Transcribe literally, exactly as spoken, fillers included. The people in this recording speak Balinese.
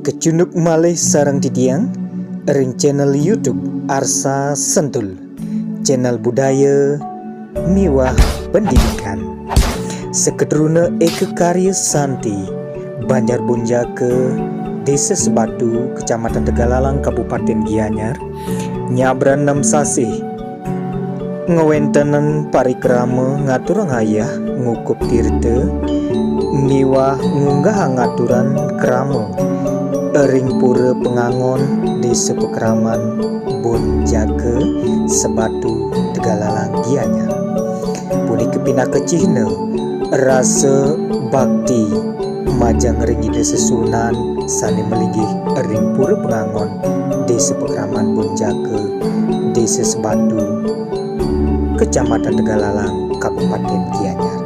Kecunduk malih sareng titiang ring channel YouTube Arsa Sentul, channel budaya miwah pendidikan. Seketruna Eka Karya Santi, Banjar Bonjaka, Desa Sebatu, Kecamatan Tegalalang, Kabupaten Gianyar, nyabran nem sasih ngawéntenang parikrama ngaturang ayah ngukup tirta miwah ngunggahang aturan krama ring Pura Pengangon, Desa Pakraman, Bonjaka, Sebatu, Tegalalang, Gianyar. Punika pinaka cihna rasa bakti majeng ring Ida Sesuunan sané malinggih ring Pura Pengangon, Desa Pakraman, Bonjaka, Desa Sebatu, Kecamatan Tegalalang, Kabupaten Gianyar.